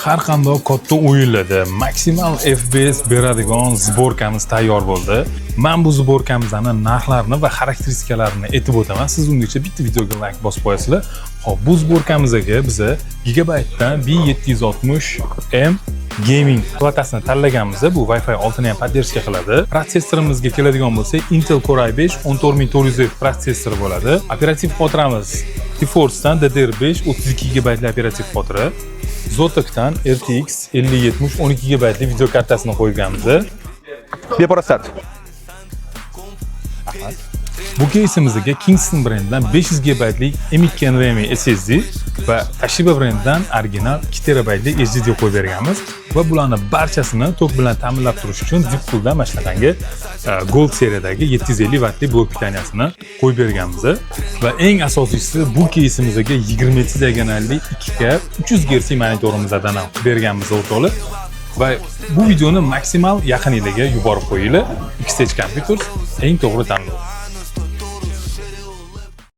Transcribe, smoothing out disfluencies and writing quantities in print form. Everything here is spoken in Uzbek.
Har qanday katta o'yinlarda maksimal FPS beradigan сборка miz tayyor bo'ldi. Men bu сборка mizni narxlarini va xarakteristikalarini aytib o'taman. Siz ungacha bitta videoga like bosib qo'yasizlar. Xo'p, bu сборка mizga biza Gigabyte'dan B760M gaming platasini tanlaganmiz. Bu Wi-Fi 6 ni ham поддержка qiladi. Protsessorimizga keladigan bo'lsak, Intel Core i5 14400F protsessori bo'ladi. Operativ xotiramiz T-Force'dan DDR5 32 GB operativ xotira. Zotac-dan RTX 5070 12 GB video kartasini qo'yganmiz. Beparvo start. Bu keysimizga Kingston brendidan 500 GBlik M.2 NVMe SSD va Toshiba brendidan original 2 terabaytlik HDD qo'yib berganmiz va bularni barchasini tok bilan ta'minlab turish uchun Deepcool'dan mana shunaqangi Gold seriyadagi 750 vattli blok питания sini qo'yib berganmiz. Va eng asosiysi, bu keysimizga 27 diagonalli 2K 300 Hz monitorimizdan ham qilib berganmiz, o'rtoqlar. Va bu videoni maksimal yaqininglarga yuborib qo'yinglar. XH Computers eng to'g'ri tanlov.